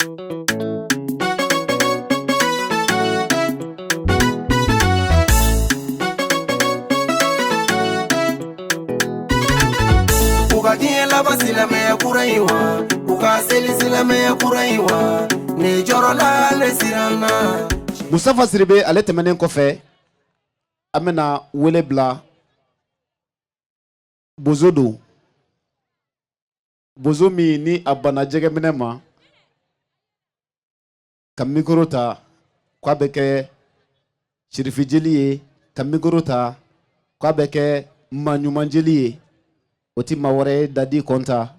U ka diɲɛ laban silamɛya kura in wa, u ka seli silamɛya kura in wa, ne jɔrɔla, ne siranna. Mustafa Sidibe, ale tɛmɛnen kɔfɛ, an bɛna wele bila bozo don, bozo min ni a banna jɛgɛminɛ ma, ka mikoro ta k'a bɛ kɛ sirifijeli ye, ka mikoro ta k'a bɛ kɛ maa ɲumanjeli ye. O ti maa wɛrɛ ye, Dadi Kɔnta.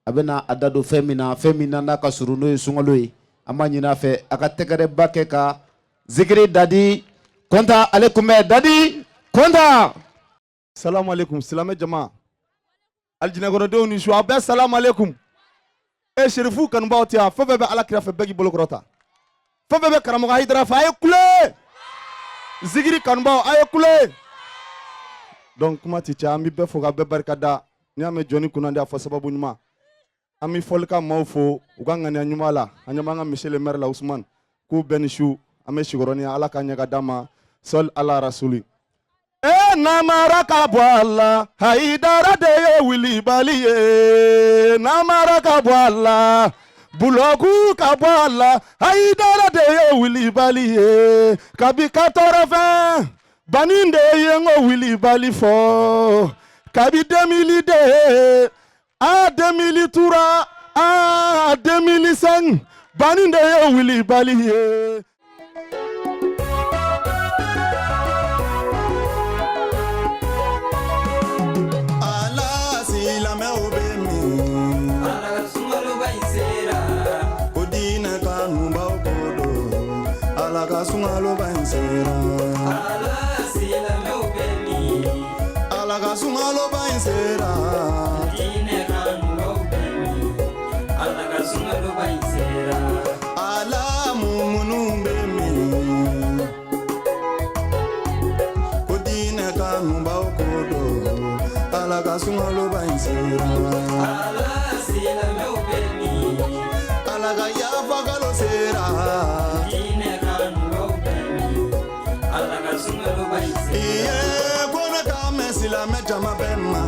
A bɛna a da don fɛn min na, fɛn min na n'a ka surun, n'o ye sunkalo ye. An b'a ɲini a fɛ a ka tɛgɛrɛba kɛ ka zikiri Dadi Kɔnta ale kunbɛn. Dadi Kɔnta. Salamu alaikum, silamɛ jama, alijinɛkɔnɔdenw ni su, aw bɛɛ salamu alaikum. E serifu kanubaw tɛ yan? Fɛn fɛn bɛ Ala kira fɛ, bɛɛ k'i bolo kɔrɔta. Fɛn fɛn bɛ karamɔgɔ Hayidara fɛ, a ye kule. Zikiri kanubaw, a ye kule. Donc kuma ti caya, an bɛ bɛɛ fo ka bɛɛ barika da. N'i y'a mɛn jɔnni kunnandi, a fɔ sababu ɲuman. An bɛ fɔlikan maaw fo u ka ŋaniya ɲuman la. An ɲɛ b'an ka monsieur le maire la, Usumani, k'u bɛɛ ni su. An bɛ sikɔrɔni, Ala ka ɲɛ ka d'an ma. Sɔli ala rasuli. E namara ka bɔ a la, Hayidara de ye wulibali ye. Namara ka bɔ a la, bulɔku ka bɔ a la, Hayidara de ye wulibali ye. Kabi ka tɔɔrɔ fɛn banin de ye n ko wulibali fɔ kabi 2002 a 2003 a 2005, banin de ye wulibali ye. Ala silamɛw bɛ min? Ala ka sunkaloba in sera. Ko diinɛ kanubaw ko don, Ala ka sunkaloba in sera. Ala silamɛw bɛ min? Ala ka sunkaloba in sera. Diinɛ kanubaw bɛ min? Ala ka sunkaloba in sera. Ala mumunu bɛ min? Ko diinɛ kanubaw ko don, Ala ka sunkaloba in sera. Ala silamɛw bɛ min? Ala ka yafa kalo sera. Diinɛ kanubaw bɛ min? Ala ka sunkaloba in sera. Iye ko ne ka mɛn silamɛ jama bɛɛ ma.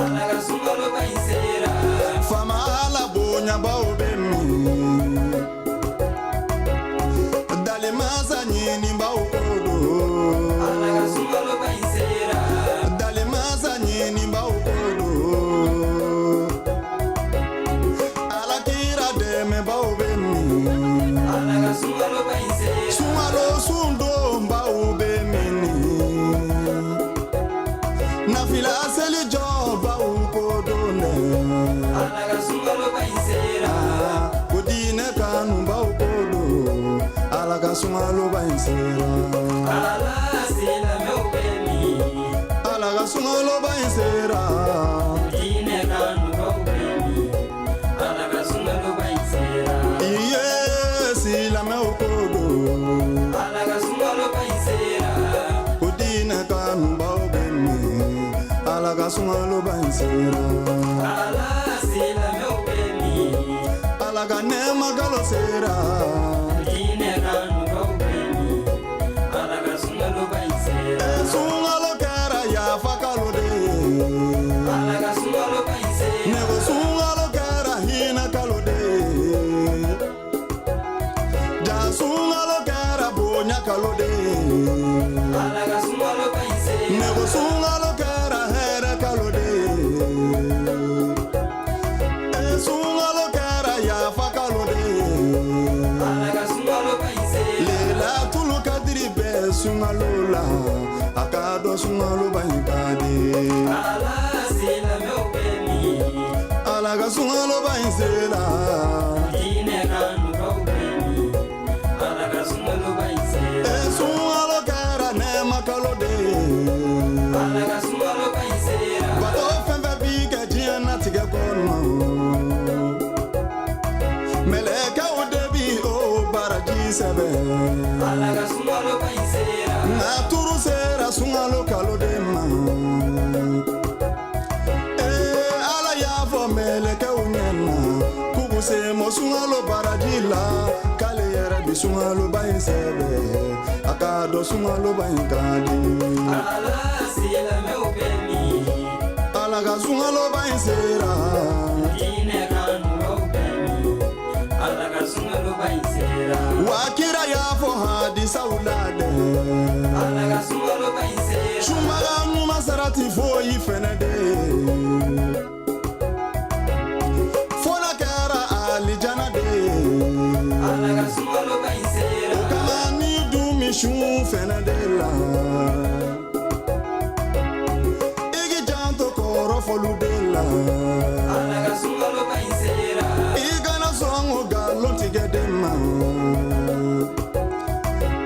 Ala ka sunkaloba in sera. Faama Ala bonyabaw bɛ min? Dalimasa ɲinibaw ko don. Ala ka sunkaloba in sera. Dalimasa ɲinibaw ko don. Ala kira dɛmɛbaw bɛ min? Ala ka sunkaloba in sera. Sunkalo sundonbaw bɛ min? Nafila seli jɔbaw ko don dɛ. Ala ka sunkaloba in sera. Ko diinɛ kanubaw ko don, Ala ka sunkaloba in sera. Ala silamɛw bɛ min? Ala ka sunkaloba in sera. Diinɛ kanubaw bɛ min? Ala ka sunkaloba in sera. Iye silamɛw ko don. Ala ka sunkaloba in sera. Ko diinɛ kanubaw bɛ min? Ala ka sunkaloba in sera. Ala silamɛw bɛ min? Ala ka nɛɛma kalo sera. Diinɛ kanubaw bɛ min? Ala ka sunkaloba in sera. Sunkalo kɛra yafa kalo de ye. Ala ka sunkaloba in sera. Ne ko sunkalo kɛra hinɛ kalo de ye. Ja sunkalo kɛra bonya kalo de ye. Ala ka sunkaloba in sera. Ne ko sunkalo kɛra hɛrɛ kalo de ye. E sunkalo kɛra yafa kalo de ye. Ala ka sunkaloba in sera. Lelatulu kadiri bɛ sunkalo la, a ka dɔn sunkaloba in ka di. Ala silamɛw bɛ min? Ala ka sunkaloba in sera. Diinɛ kanubaw bɛ min? Ala ka sunkaloba in sera. E sunkalo kɛra nɛɛma kalo de ye. Ala ka sunkaloba in sera. Bato fɛn fɛn bi kɛ diɲɛ natigɛ kɔnɔ, mɛlɛkɛw de bi o baraji sɛbɛn. Ala ka sunkaloba in sera. Nka turu sera sunkalo kalo de ma. Ee Ala y'a fɔ mɛlɛkɛw ɲɛna k'u k'u sen bɔ sunkalo baraji. hakili la k'ale yɛrɛ bi sunkaloba in sɛbɛ a k'a dɔn sunkaloba in ka di. Ala silamɛw bɛ min? Ala ka sunkaloba in sera. Diinɛ kanubaw bɛ min? Ala ka sunkaloba in sera. Wa kira y'a fɔ hadisaw la dɛ. Ala ka sunkaloba in sera. Sunbaga ɲuman sara ti foyi fɛnɛ de ye. Fo n'a kɛra alijana de ye. Ala ka sunkaloba in sera. O kama ni dun mi sun fɛnɛ de la. I k'i janto kɔrɔfɔlu de la. Ala ka sunkaloba in sera. I kana sɔn o nkalon tigɛ de ma.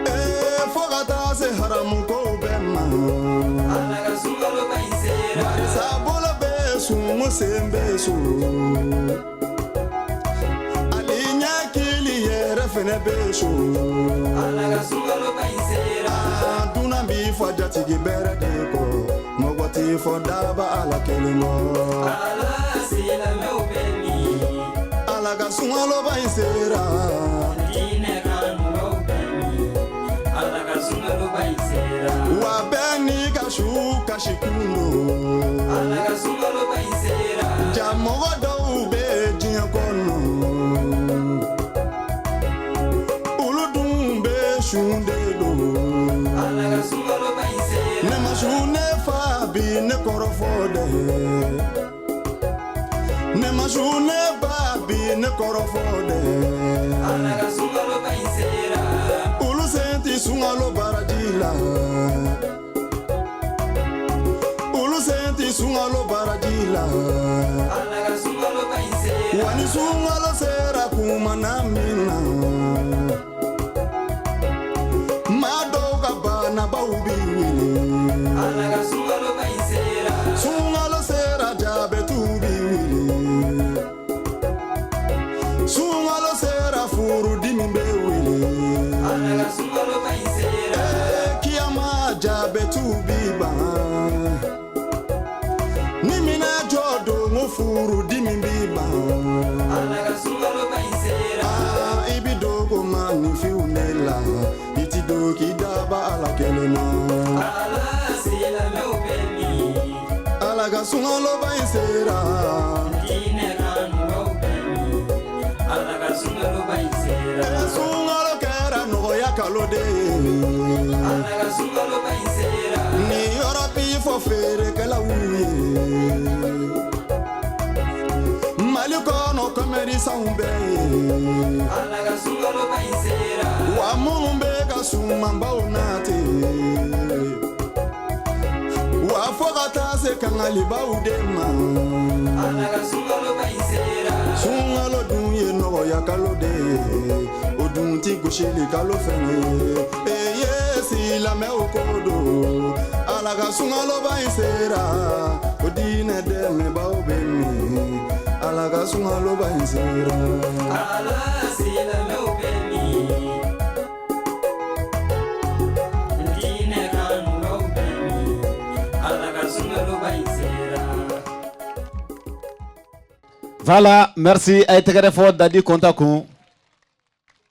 Ee fo ka taa se haramu kow bɛɛ ma. Ala ka sunkaloba in sera. Barisa bolo bɛ sun sen bɛ sun. Ali ɲɛkili yɛrɛ fɛnɛ bɛ sun. Ala ka sunkaloba in sera. Aa dunan b'i fɔ jatigi bɛrɛ de kɔ. Mɔgɔ t'i fɔ daba Ala kelen kɔ. Ala silamɛw bɛ min? Ala ka sunkaloba in sera. Diinɛ kanubaw bɛ min? Ala ka sunkaloba in sera. Wa bɛɛ n'i ka su kasi kun don. Ala ka sunkaloba in sera. Ja mɔgɔ dɔw bɛ diɲɛ kɔnɔ. Olu dun bɛ sun de don. Ala ka sunkaloba in sera. Ne ma sun ne fa bi ne kɔrɔfɔ dɛ. Ne ma sun ne ba bi ne kɔrɔfɔ dɛ. Ala ka sunkaloba in sera. Olu sen ti sunkalo baraji la. Olu sen ti sunkalo baraji la. Ala ka sunkaloba in sera. Wa ni sunkalo sera kuma na min na. Maa dɔw ka banabaw bi wele. Ala ka sunkaloba in sera. Sunkalo sera jabɛtiw bi wele. Sunkalo sera furudimi bɛ wele. Ala ka sunkaloba in sera. Ee kiyama jabɛtiw bi ban. Ni minɛ jɔ don ko furudimi bi ban. Ala ka sunkaloba in sera. Aa i bi dogo maaninfinw de la. I ti dogo k'i daba Ala kelen na. Ala silamɛw bɛ min? Ala ka sunkaloba in sera. Diinɛ kanubaw bɛ min? Ala ka sunkaloba in sera. Ee sunkalo kɛra nɔgɔya kalo de ye. Ala ka sunkaloba in sera. Ni yɔrɔ b'i fɔ feerekɛlaw ye. Mali kɔnɔ kɔmɛrisanw bɛɛ ye. Ala ka sunkaloba in sera. Wa minnu bɛ ka sumanbaw nati. Wa fo ka taa se kangalibaw de ma. Ala ka sunkaloba in sera. Sunkalo dun ye nɔgɔya kalo de ye. O dun ti gosili kalo fɛnɛ ye. Eye silamɛw ko don. Ala ka sunkaloba in sera. O diinɛ dɛmɛbaw bɛ min? Ala ka sunkaloba in sera. Ala silamɛw bɛ min? Diinɛ kanubaw bɛ min? Ala ka sunkaloba in sera. Voilà, merci. A ye tɛgɛrɛ fɔ Dadi Kɔnta kun.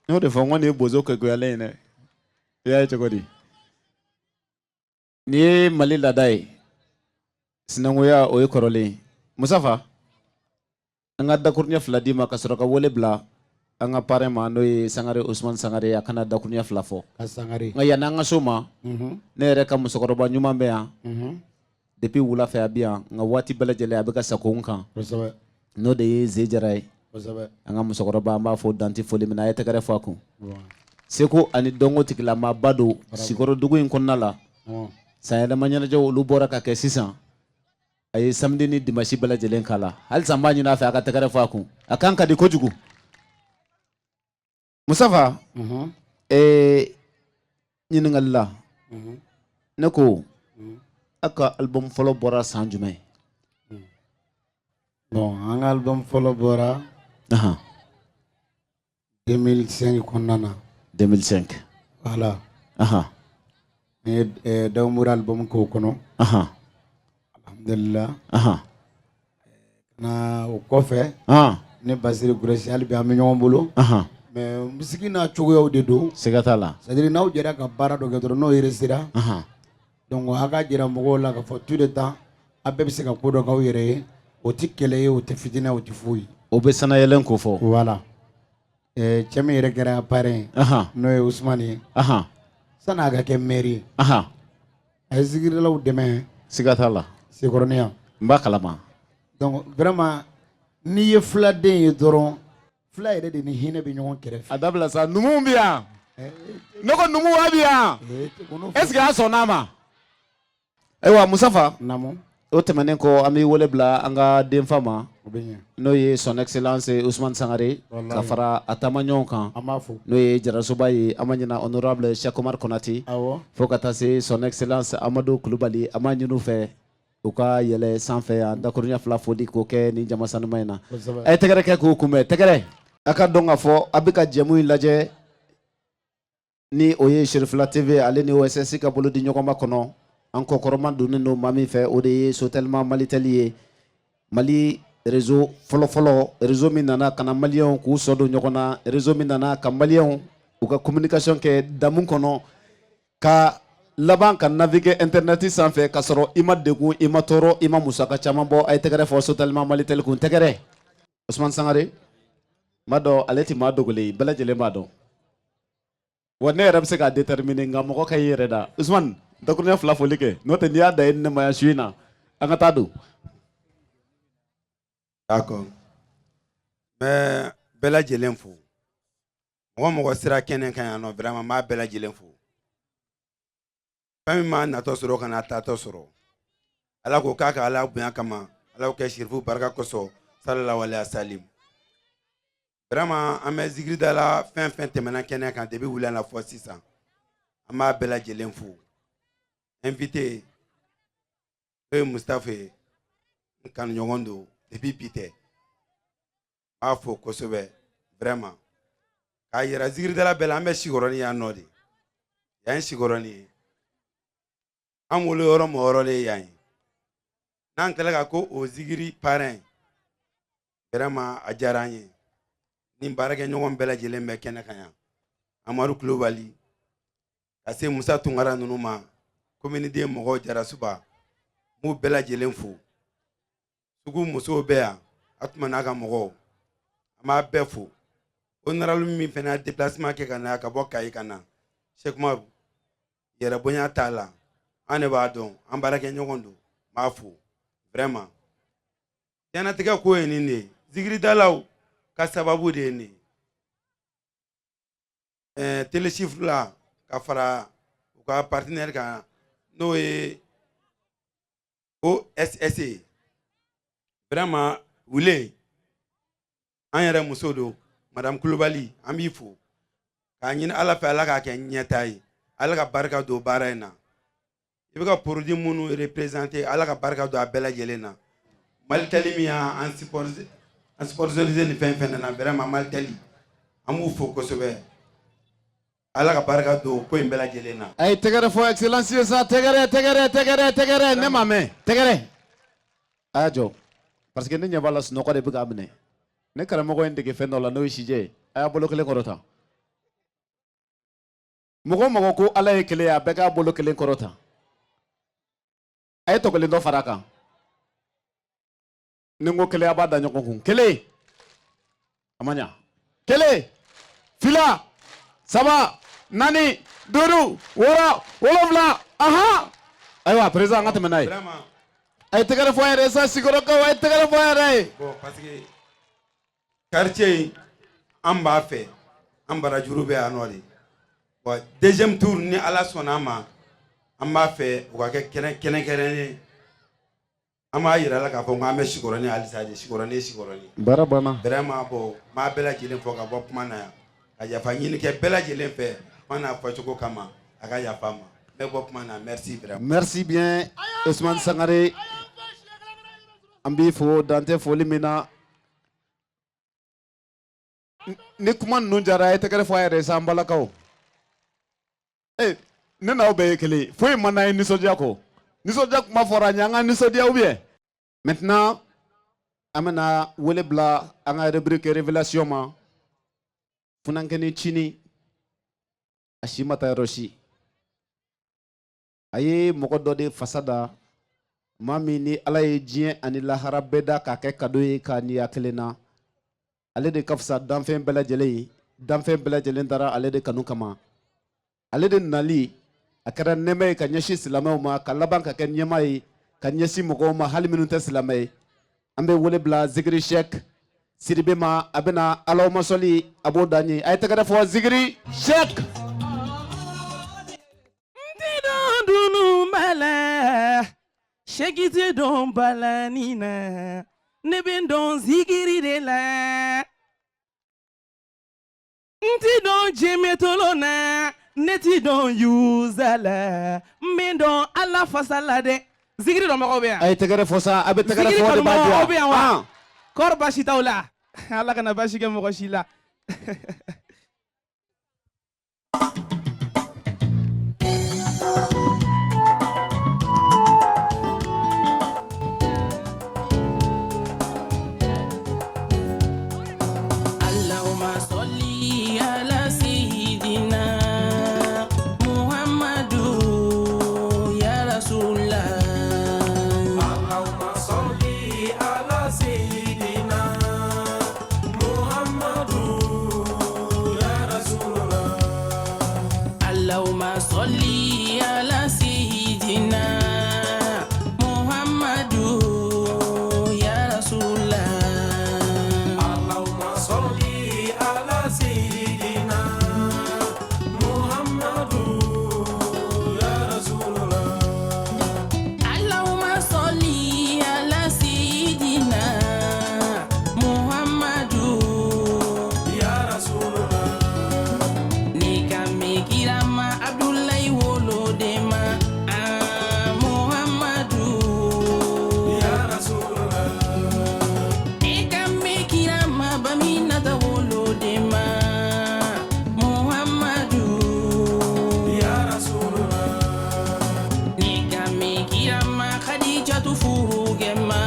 N y'o de fɔ n ko nin ye bozo kekuyalen ye dɛ. I y'a ye cogo di? Nin ye Mali laada ye. Sinankunya o ye kɔrɔlen ye. Musafa, an ka dakuruɲɛ fila d'i ma ka sɔrɔ ka wele bila an ka parrain ma n'o ye Sangare Ousmane Sangare ye a kana dakuruɲɛ fila fɔ. Ka Sangare. Nka yanni an ka s'o ma, ne yɛrɛ ka musokɔrɔba ɲuman bɛ yan. Depuis wula fɛ a bɛ yan nka waati bɛɛ lajɛlen a bɛ ka sago n kan. Kosɛbɛ. N'o de ye Ze Jara ye. Kosɛbɛ. An ka musokɔrɔba an b'a fɔ danti foli min na a ye tɛgɛrɛ fɔ a kun. Seko ani dɔnko tigilamaba don Sikɔrɔdugu in kɔnɔna la. Sanyɛlɛma ɲɛnajɛw olu bɔra ka kɛ sisan. A ye samedi ni dimanche bɛɛ lajɛlen k'a la. Halisa n b'a ɲini a fɛ a ka tɛgɛrɛ fɔ a kun. A kan ka di kojugu. Musafa, ɲininkali la. Ne ko aw ka album fɔlɔ bɔra san jumɛn? Bon, an ka album fɔlɔ bɔra 2005 kɔnɔna na. 2005. Voilà. N ye Dawumura album k'o kɔnɔ. Alhamdulillah. Na o kɔfɛ. Ne Basiri Kuresi hali bi an bɛ ɲɔgɔn bolo. N Mais musique n'a cogoyaw de don. Siga t'a la. C'est à dire n'aw jɛra ka baara dɔ kɛ dɔrɔn, n'o réussira, donc a ka jira mɔgɔw la k'a fɔ tout le temps a bɛɛ bɛ se ka ko dɔ k'aw yɛrɛ ye. O tɛ kɛlɛ ye, o tɛ fitinɛ, o tɛ foyi. O bɛ sanayɛlɛn ko fɔ. Voilà. Cɛ min yɛrɛ kɛra parrain ye, n'o ye Usumani ye, sanni a ka kɛ maire ye, a ye zikiridalaw dɛmɛ. Siga t'a la. Sekɔrɔni yan. N b'a kalama. Donc vraiment, n'i ye filaden ye dɔrɔn, fila yɛrɛ de ni hinɛ bɛ ɲɔgɔn kɛrɛfɛ. A dabila sa, numuw bɛ yan. Ne ko numuw, a bɛ yan. Est ce que a sɔnna a ma? Ayiwa Musafa. Naamu. O tɛmɛnen kɔ, an bɛ wele bila an ka denfa ma, O bɛ ɲɛ. n'o ye Son Excellence Ousmane Sangare, Walahi. ka fara a taamaɲɔgɔn kan, An b'a fo. n'o ye Jarasoba ye. An ma ɲina Honorable Cheikh Omar Konate, fo ka taa se Son Excellence Amadou Kulubali. An b'a ɲini u fɛ u ka yɛlɛ sanfɛ yan, dakuruɲɛ fila foli k'o kɛ nin jama sanuma in na. A ye tɛgɛrɛ kɛ k'u kunbɛn, tɛgɛrɛ. A ka dɔn k'a fɔ a bɛ ka jɛmu in lajɛ ni o ye Cherifila TV ale ni OSS ka bolo di ɲɔgɔn ma kɔnɔ. An kɔkɔrɔma donnen don maa min fɛ, o de ye Sotelma Malitel ye, Mali réseau fɔlɔfɔlɔ, réseau min nana ka na maliyɛnw k'u sɔ don ɲɔgɔn na, réseau min nana ka maliyɛnw u ka communication kɛ damu kɔnɔ, ka laban ka naviguer internet sanfɛ ka sɔrɔ i ma degun, i ma tɔɔrɔ, i ma musaka caman bɔ. A ye tɛgɛrɛ fɔ Sotelma Malitel kun, tɛgɛrɛ. Ousmane Sangare, n b'a dɔn ale ti maa dogolen ye, bɛɛ lajɛlen b'a dɔn wa. Ne yɛrɛ bɛ se k'a déterminer, nka mɔgɔ ka i yɛrɛ da. Ousmane, dakuruɲɛ fila foli kɛ, n'o tɛ n'i y'a da ye ne ma yan su in na, an ka taa don. D'accord. N bɛ bɛɛ lajɛlen fo. Mɔgɔ mɔgɔ sera kɛnɛ kan yan nɔ, vraiment n b'a bɛɛ lajɛlen fo. Fɛn min m'a natɔ sɔrɔ ka n'a taatɔ sɔrɔ, Ala ko k'a ka Ala bonya kama, Ala ko kɛ Sirifu barika kosɔn, sallallahu alaihi wasallam. Vraiment, an bɛ zikiridala fɛn fɛn tɛmɛna kɛnɛ kan depuis wula la fɔ sisan, an b'a bɛɛ lajɛlen fo. Invité, n'o ye Mustafa ye, n kanuɲɔgɔn don depuis bi tɛ, n b'a fo kosɛbɛ vraiment. K'a yira zikiridala bɛɛ la, an bɛ Sikɔrɔni yan nɔ de, yan ye Sikɔrɔni ye, an wolo yɔrɔ mɔ yɔrɔ de ye yan ye. N'an tilala ka ko o zikiri parrain, vraiment a diyara an ye. Ni baarakɛɲɔgɔn bɛɛ lajɛlen bɛ kɛnɛ kan yan, Amadu Kulubali ka se Musa Tunkara ninnu ma, commune den mɔgɔw, Jarasuba, n b'u bɛɛ lajɛlen fo. Sugu musow bɛ yan, a tuma n'a ka mɔgɔw, an b'a bɛɛ fo. Honorable min fana y'a déplacement kɛ ka na ka bɔ Kayi ka na, Cheikh Umaru, yɛrɛ bonya t'a la, an de b'a dɔn, an baarakɛɲɔgɔn don, n b'a fo vraiment. Diɲɛnatigɛ ko ye nin de ye, zikiridalaw ka sababu de ye nin ye. Télé Chiffre ka fara u ka partenaire kan, n'o ye OSS ye, vraiment wule an yɛrɛ muso don, Madame Kulubali, an b'i fo k'a ɲini Ala fɛ, Ala k'a kɛ ɲɛta ye, Ala ka barika don baara in na. I bɛ ka produit minnu représenter, Ala ka barika don a bɛɛ lajɛlen na. Malitel min y'an sponsorisé nin fɛn fɛn na, vraiment Malitel, an b'u fo kosɛbɛ, Ala ka barika don ko in bɛɛ lajɛlen na. A ye tɛgɛrɛ fɔ Excellence ye sa, tɛgɛrɛ, tɛgɛrɛ, tɛgɛrɛ, tɛgɛrɛ. Ne ma mɛn, tɛgɛrɛ. A y'a jɔ parce que ne ɲɛ b'a la, sunɔgɔ de bɛ k'a minɛ. Ne karamɔgɔ ye n dege fɛn dɔ la, n'o ye sijɛ ye. A y'a bolo kelen kɔrɔta. Mɔgɔ o mɔgɔ ko Ala ye kelen ye, a bɛɛ k'a bolo kelen kɔrɔta. A ye tɔ kelen dɔ fara a kan. Ni n ko kelen, a b'a da ɲɔgɔn kun. Kelen, a ma ɲa. Kelen, fila, saba, naani, duuru, wɔɔrɔ, wolonfila. Ahan, ayiwa président, an ka tɛmɛ n'a ye. A ye tɛgɛrɛ fɔ a yɛrɛ ye sa, Sikɔrɔkaw, a ye tɛgɛrɛ fɔ a yɛrɛ ye. Bon, parce que quartier in, an b'a fɛ an barajuru bɛ yan nɔ de. Bon, deuxième tour, ni Ala sɔnna a ma, an b'a fɛ u ka kɛ kɛnɛ kɛrɛnkɛrɛnnen. An b'a yira la k'a fɔ k'an bɛ Sikɔrɔni halisa de, Sikɔrɔni ye Sikɔrɔni. Baara banna. Vraiment, bon, n b'a bɛɛ lajɛlen fɔ ka bɔ kuma na yan, ka yafa ɲini kɛ bɛɛ lajɛlen fɛ kuma n'a fɔcogo kama, a ka yafa n ma. N bɛ bɔ kuma na, merci vraiment. Merci bien Ousmane Sangare, an b'i fo dan tɛ foli min na. Ni kuma ninnu jara, a ye tɛgɛrɛ fɔ a yɛrɛ ye sa, an balakaw. Ee, ne n'aw bɛɛ ye kelen ye, foyi man d'an ye nisɔndiya kɔ. Nisɔndiya kuma fɔra an ye, an ka nisɔndiya ou bien. Maintenant, an bɛna wele bila an ka rubrique révélation ma. Funankɛnin cini a si ma taa yɔrɔ si. A ye mɔgɔ dɔ de fasa da, maa min ni Ala ye diɲɛ ani lahara bɛɛ da k'a kɛ kado ye k'a niya kelen na. Ale de ka fisa danfɛn bɛɛ lajɛlen ye, danfɛn bɛɛ lajɛlen dara ale de kanu kama. Ale de nali a kɛra nɛɛma ye ka ɲɛsin silamɛw ma, ka laban ka kɛ ɲɛma ye ka ɲɛsin mɔgɔw ma hali minnu tɛ silamɛ ye. An bɛ wele bila Zikiri Sɛk Sidibe ma, a bɛna Alahuma sɔli a b'o d'an ye. A ye tɛgɛrɛ fɔ Zikiri Sɛk. Dunu bala seki tɛ dɔn balani na, ne bɛ n dɔn zikiri de la. N ti dɔn jɛmɛtolo na, ne ti dɔn yuza la, n bɛ dɔn Ala fasa la dɛ. Zikiri dɔnbagaw bɛ yan. A ye tɛgɛrɛ fɔ sa, a bɛ tɛgɛrɛ Zikiri fɔ de b'a kanubagaw, aw bɛ jɔ. yan wa? Kɔri baasi t'aw la? Ala kana baasi kɛ mɔgɔ si la. Allahumma salli ala sayyidina Muhammadu ya Rasulallah. Allahumma salli ala sayyidina Muhammadu ya Rasulallah. Allahumma salli ala sayyidina Muhammadu ya Rasulallah. Allahumma salli ala sayyidina Muhammadu ya Rasulallah. Allahumma salli ala sayyidina Muhammadu ya Rasulallah. Ne ka mekirama Abdoulaye wolodema ah Muhammadu ya Rasulallah. Ne ka mekirama Baminata wolodema Muhammadu ya Rasulallah. Ne ka mekirama Khadijatu furugema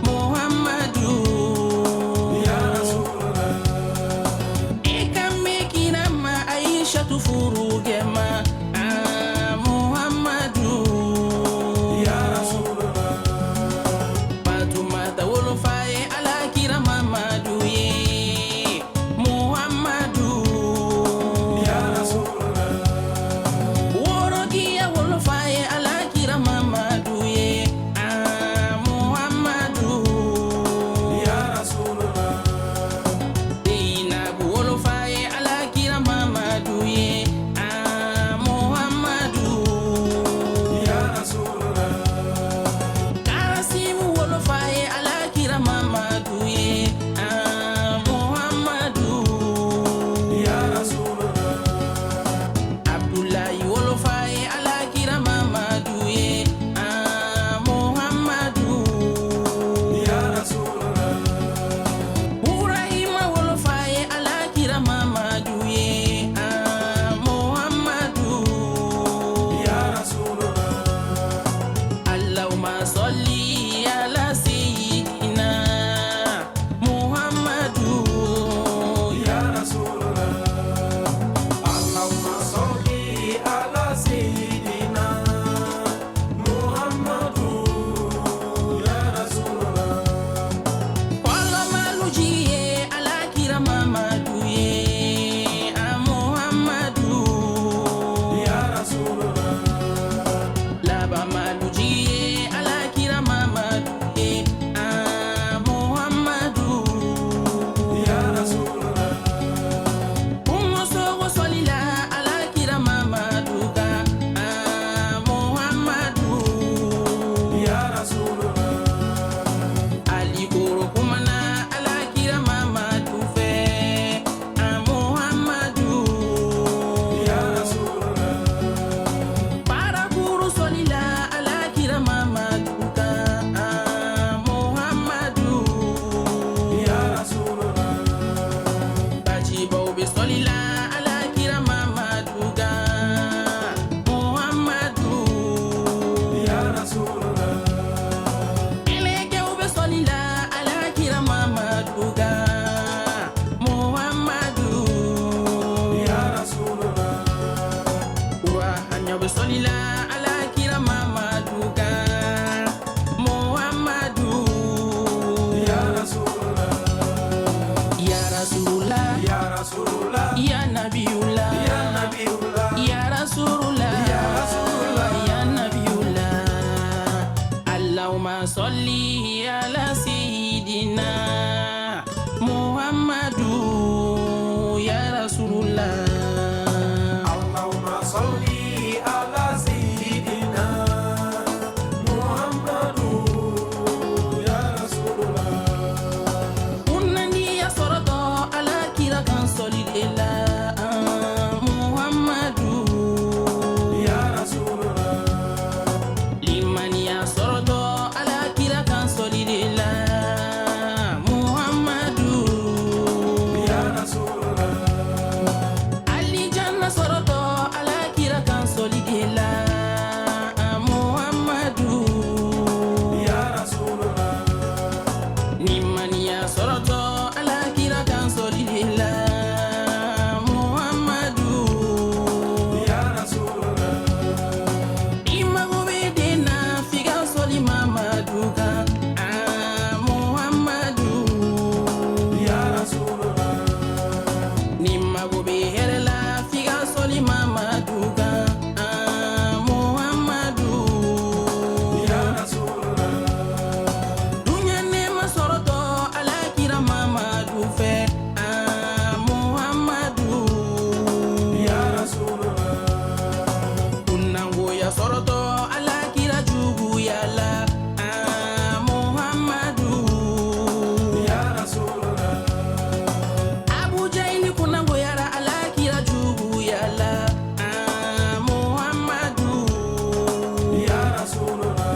Muhammadu ya Rasulallah. Ne ka mekirama Aishatu furugema ah Muhammadu ya Rasulallah. Fatumata wolofa ye Alakira Mamadu ye Muhammadu ya Rasulallah. Worokiya wolofa ye Alakira Mamadu ye ah Muhammadu ya Rasulallah. Zeinabu wolofa ye Alakira Mamadu ye ah Muhammadu ya Rasulallah. Kasimu wolofa ye Alakira Mamadu ye ah Muhammadu ya Rasulallah. Abdoulaye wolofa ye Alakira Mamadu ye ah Muhammadu ya Rasulallah. Burahima wolofa ye Alakira Mamadu ye ah Muhammadu ya Rasulallah. Allahumma salli ala sayyidina Muhammadu ya Rasulallah. Allahumma salli ala sayyidina Muhammadu ya Rasulallah. Kɔlɔmaluji ye Alakira Mamadu ye ah Muhammadu ya Rasulallah. Labamaluji ye Alakira Mamadu ye ah Muhammadu ya Rasulallah. Kungosogo sɔlila Alakira Mamadu kan ah Muhammadu ya Rasulallah. Alikoro kumana Alakira Mamadu fɛ ah Muhammadu ya Rasulallah. Barakuru sɔlila Alakira Mamadu kan ah Muhammadu ya Rasulallah. Bajibaw bɛ sɔlila Alakira Mamadu kan Muhammadu ya Rasulallah. Mɛlɛkɛw bɛ sɔlila Alakira Mamadu kan Muhammadu Solila Ala kira Mamadu kan Muhammadu. Ya Rasulallah. Ya Rasulallah. Ya Rasulallah. Ya Nabiyullah. Ya Nabiyullah. Ya Rasulallah. Ya Rasulallah. Ya Nabiyullah. Allahumma salli ala sayyidina Muhammadu ya Rasulullah. Allahumma salli ala sayyidina Muhammadu ya Rasulallah. Kunnandiya sɔrɔtɔ Ala kira kan sɔli de la Muhammadu. Ya Rasulallah. Limaniya sɔrɔtɔ Ala kira kan sɔli de la Muhammadu. Ya Rasulallah. Alijanna sɔrɔtɔ Ala kira kan sɔli de la Muhammadu. Ya Rasulallah. Limaniya sɔrɔtɔ Ala kira kan sɔli de la Muhammadu. Ya Rasulallah. I mago bɛ den na f'i ka sɔli Mamadu kan ah Muhammadu. Ya Rasulallah. Ni mago bɛ hɛrɛ la f'i ka sɔli Mamadu kan ah Muhammadu. Ya Rasulallah. Duɲa nɛɛma sɔrɔtɔ Ala kira Mamadu fɛ ah Muhammadu. Ya Rasulallah. Kunnangoya sɔrɔtɔ Ala kira juguya la ah Muhammadu. Ya Rasulallah. Abu Jahili kunnangoyara Ala kira juguya la ah Muhammadu. Ya Rasulallah.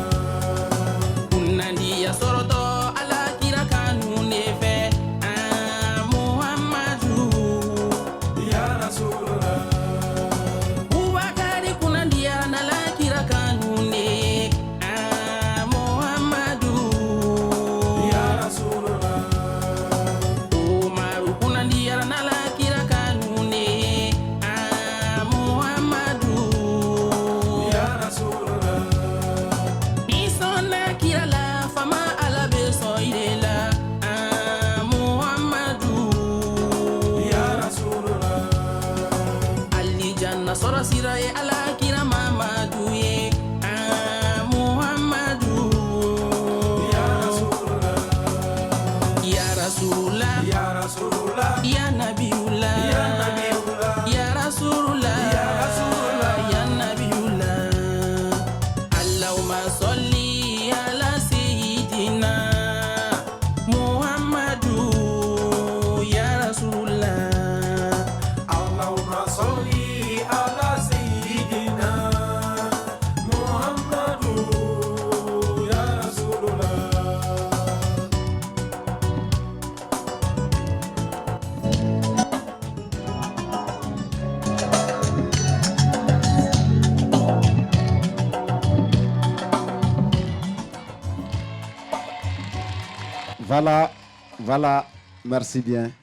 Kunnandiya sɔrɔtɔ Ala kira kanu de fɛ ah Muhammadu. Ya Rasulallah. Bubakari kunnandiyara n'Ala kira kanu de ye ah Muhammadu. Ya Rasulallah. Umaru kunnandiyara n'Ala kira kanu de ye ah Muhammadu. Ya Rasulallah. Ni sɔnna kira la fama Ala bɛ sɔn i de la ah Muhammadu. Ya Rasulallah. Alijanna sɔrɔ sira ye Ala kira Mamadu ye ah Muhammadu. Ya Rasulallah. Ya Rasulallah. Ya Rasulallah. Ya Nabiyullah. Ya Nabiyullah. Ya Rasulallah. Ya Rasulallah. Ya Nabiyullah. Allahumma salli ala sayyidina Muhammadu ya Rasulallah. Allahumma salli ala sayyidina Muhammadu ya Rasulallah. Voilà, voilà, merci bien.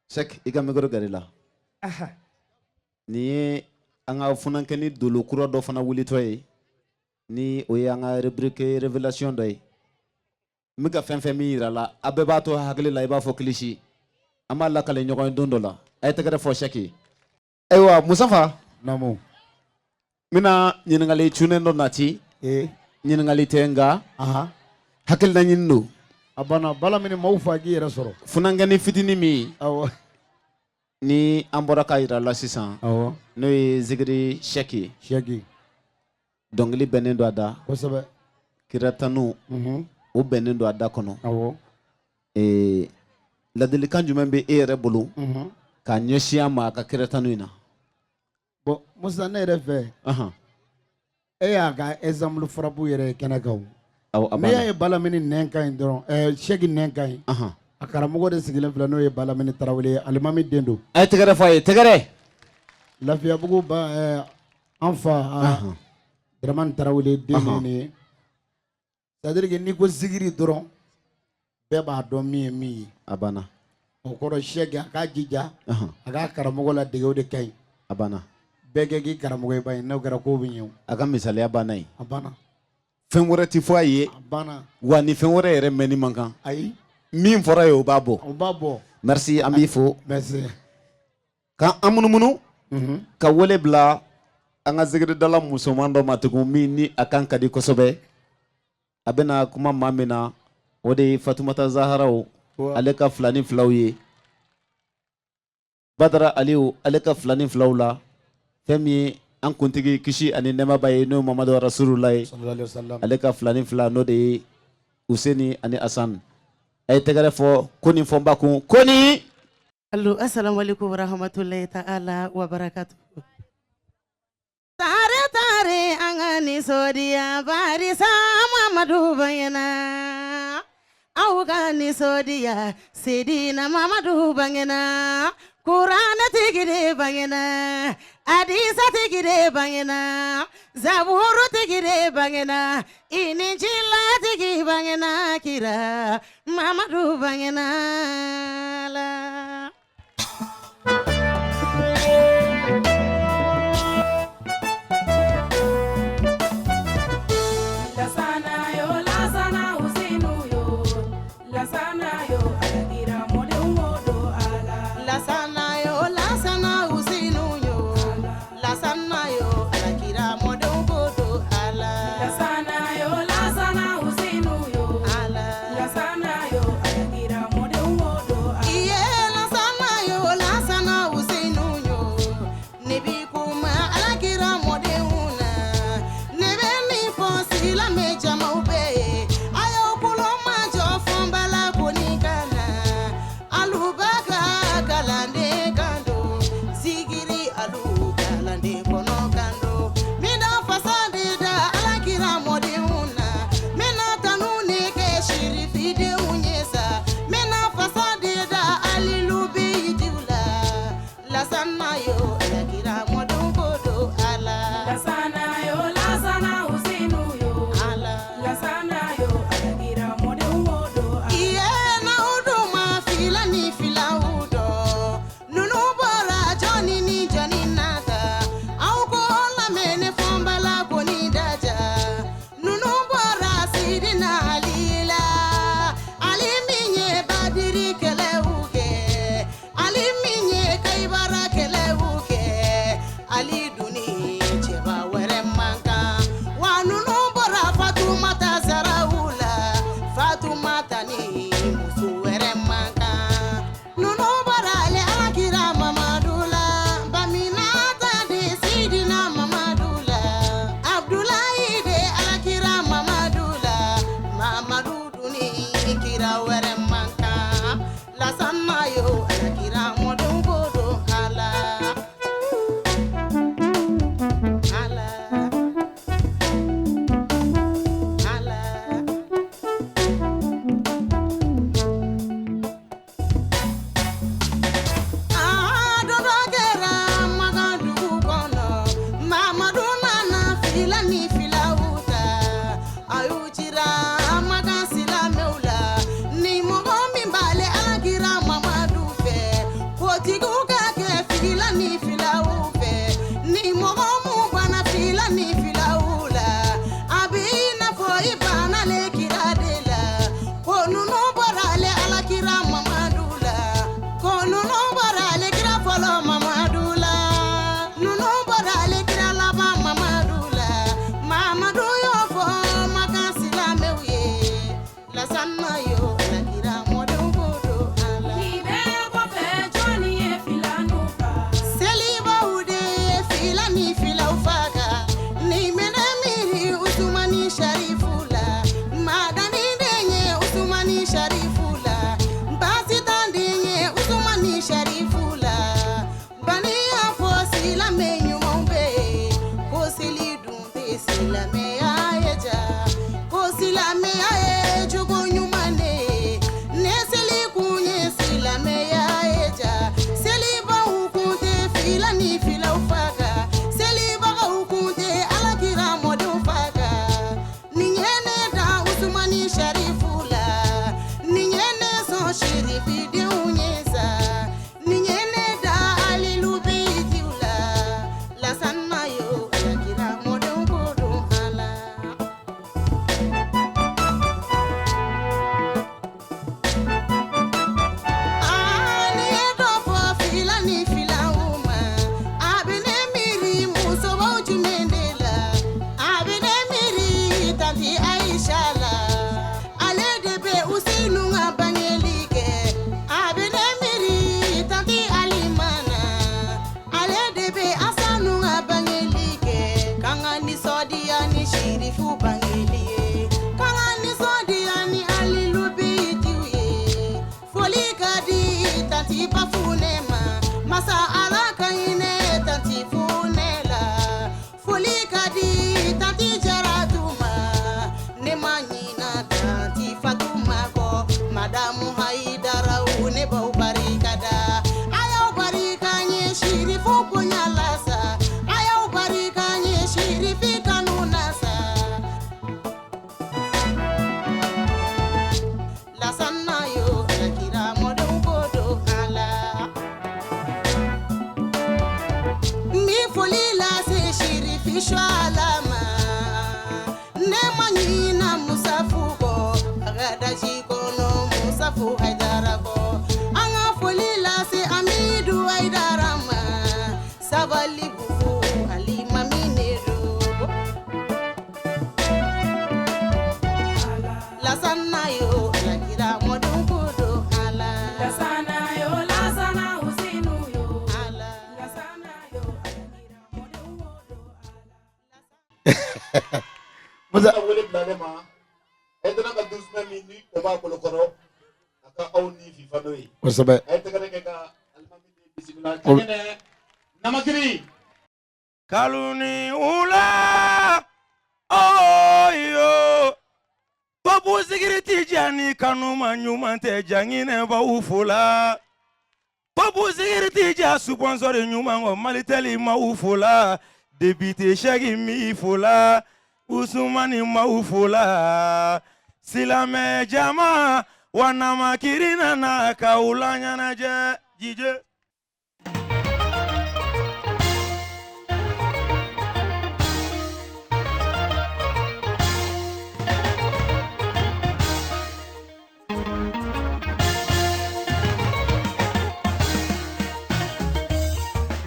Cheikh, i ka micro gɛrɛ i la. Nin ye an ka funankɛni dolo kura dɔ fana wulitɔ ye ni o ye an ka rubrique révélation dɔ ye. N bɛ ka fɛn fɛn min yira la, a bɛɛ b'a to hakili la i b'a fɔ kilisi. An b'a lakale ɲɔgɔn ye don dɔ la. A ye tɛgɛrɛ fɔ Cheikh ye. Ayiwa Musafa. Naamu. N bɛna ɲininkali cunnen dɔ nati. Ɲininkali tɛ nka. Hakilina ɲini don. A banna bala mini maaw fa k'i yɛrɛ sɔrɔ. Funankɛni fitinin min. Awɔ. Ni an bɔra k'a yira la sisan. Awɔ. N'o ye zikiri Cheikh ye. Cheikh. Dɔnkili bɛnnen don a da. Kosɛbɛ. Kira tanu. O bɛnnen don a da kɔnɔ. Awɔ. Ladilikan jumɛn bɛ e yɛrɛ bolo. K'a ɲɛsin an ma a ka kira tanu in na. Bon Musa ne yɛrɛ fɛ. E y'a ka exemple frappe yɛrɛ ye kɛnɛ kan o. Awɔ a N'i y'a banna. ye Balamini nɛn ka ɲi dɔrɔn Cheikh nɛn ka ɲi. A karamɔgɔ de sigilen filɛ n'o ye Balamini Tarawele ye alimami den don. A ye tɛgɛrɛ fɔ a ye tɛgɛrɛ. Lafiyabugu ba an fa Dramani Tarawele den de ye nin ye. C'est à dire que n'i ko zikiri dɔrɔn bɛɛ b'a dɔn min ye min ye. A banna. O kɔrɔ Cheikh a k'a jija a k'a karamɔgɔ ladege o de ka ɲi. A banna. Bɛɛ kɛ k'i karamɔgɔ ye ba ye, n'o kɛra ko bɛ ɲɛ o. A ka misaliya banna yen. A banna. Fɛn wɛrɛ tɛ fɔ a ye. A banna. Wa ni fɛn wɛrɛ yɛrɛ mɛnni man kan. Ayi. Min fɔra ye, o b'a bɔ. O b'a bɔ. Merci, an b'i fo. Merci. Ka an munumunu ka wele bila an ka zikiridala musoman dɔ ma tugun, min ni a kan ka di kosɛbɛ. A bɛna kuma maa min na, o de ye Fatumata Zaharaw, ale ka filani filaw ye. Badara Aliyu, ale ka filani filaw la, fɛn min ye an kuntigi kisi ani nɛɛma b'a ye, n'o ye Mamadu Rasulula ye, ale ka filani fila, n'o de ye Useni ani Asan. A ye tɛgɛrɛ fɔ ko nin fɔ n ba kun ko nin. Allo, assalamu alaikum warahmatullahi ta'ala wa barakatuh. Tare tare an ka nisɔndiya barisa Mamadu bangena. Aw ka nisɔndiya Sedina Mamadu bangena. Kuranɛ tigi de bangena. Adisa tigi de bangena. Zaburu tigi de bangena. Injila tigi bangena kira Mamadu bangena la. Lasana yo, lasana Usenu yo, lasana yo, alakira mɔdenw wo do ala. Lasana yo, lasana Usenu yo, lasana yo, alakira mɔdenw ko do ala. Lasana yo, lasana Usenu yo, ala. Lasana yo, alakira mɔdenw wo do ala. Iye lasana yo, lasana Usenu yo, ne bi kuma alakira mɔdenw na. Ne bɛ min fɔ silamɛ jamaw bɛɛ ye, a y'aw kulo majɔ fɔnbala ko ni ka na. Alu b'a ka kalanden kan don, zikiri alu kalanden kɔnɔ kan don. Mina fasa de da alakira mɔdenw na, mina tanu ne kɛ sirifidenw ye sa, mina fasa de da alilu bitiw la. Lasana yo, alakira mɔdenw ko do ala. Lasana yo, lasana Usenu yo, ala. Lasana yo, alakira mɔdenw wo do ala. Iye n'aw dun ma fila ni filaw dɔn, ninnu bɔra jɔnni ni jɔnni na ta? Aw ko lamɛn ne fɔnbala ko ni daja. Ninnu bɔra Sidina Ali la, Ali min ye Badiri kɛlɛw kɛ, Ali min ye Kayibara kɛlɛw foli lase Sirifi Suwala ma. Ne ma ɲina Musafu kɔ, Bagadaji kɔnɔ Musafu Hayidara kɔ. An ka foli lase Amidu Hayidara ma, Sabalibugu alimami de don. Lasana yo, Alakira mɔdenw ko don Ala. Lasana yo, Lasana Usenu yo. Lasana yo, Alakira mɔdenw ko don Ala. Musa wele bila ne ma Hayidara ka dusumɛ min ni o b'a bolo kɔrɔ a ka aw ni fifa n'o ye. Kosɛbɛ. A ye tɛgɛrɛ kɛ ka alimami ni bisimila. Cɛkɛnɛ Namakiri. Kaluni ula oyo tobu sigiri ti jani kanu ma ɲuman tɛ jaŋinɛ b'aw fola tobu sigiri ti ja sponsor ɲuman kɔ Malitɛli m'aw fola député Sɛki m'i fola Usumani m'aw fola silamɛ jama wa Namakiri nana k'aw laɲɛnajɛ jije.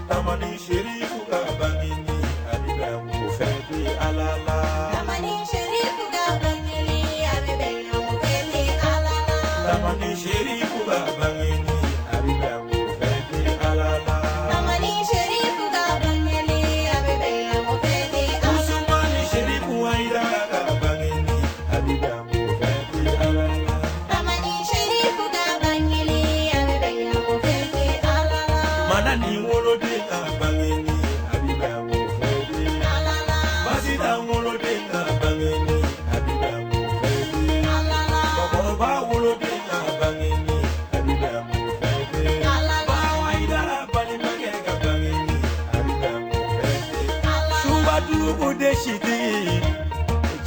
Tamani Sherifu ka bangeni a bɛ bɛn o fɛn tɛ Ala la. Tamani Sherifu ka bangeni a bɛ bɛn o fɛn tɛ Ala la. Tamani Sherifu ka bangeni a bɛ bɛn o fɛn tɛ Ala la. Tamani Sherifu ka bangeni a bɛ bɛn o fɛn tɛ Ala la. Usumani Sherifu Hayidara ka bangeni a bɛ bɛn o fɛn tɛ Ala la. Tamani Sherifu ka bangeni a bɛ bɛn o fɛn tɛ Ala la. Madani woloden ka bangeni a bɛ bɛn o fɛn tɛ Ala la. Basita woloden ka bangeni a bɛ bɛn o fɛn tɛ Ala la. Bakɔrɔba woloden ka bangeni a bɛ bɛn o fɛn tɛ Ala la. Bawa Hayidara balimakɛ ka bangeni a bɛ bɛn o fɛn tɛ Ala la. Suba dugu de sitigi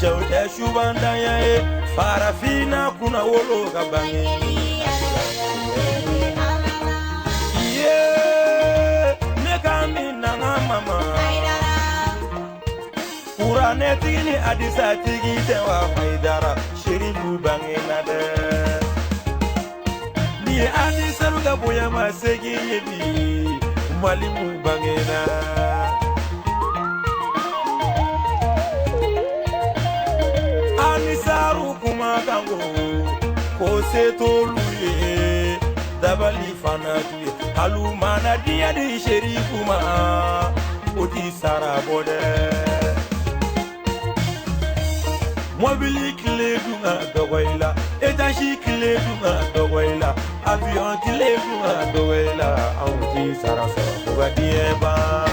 cɛw tɛ subandanya ye farafinna kunna wolo ka bangeni A bɛ bɛn o fɛn tɛ Ala la. Iye ne ka min na n ka mama Hayidara. Kuranɛtigi ni hadisatigi tɛ wa Hayidara Sherifu bangena dɛ ni ye hadisalu ka bonya ma segin ye bi Malimu bangena. Anisaru kumakan ko ko se t'olu ye dabali fana t'u ye hali u mana diɲɛ di Sherifu ma o ti sara bɔ dɛ. Mobili tile dun ka dɔgɔ i la etazi tile dun ka dɔgɔ i la avion tile dun ka dɔgɔ i la anw ti sara sɔrɔ fo ka diɲɛ ban.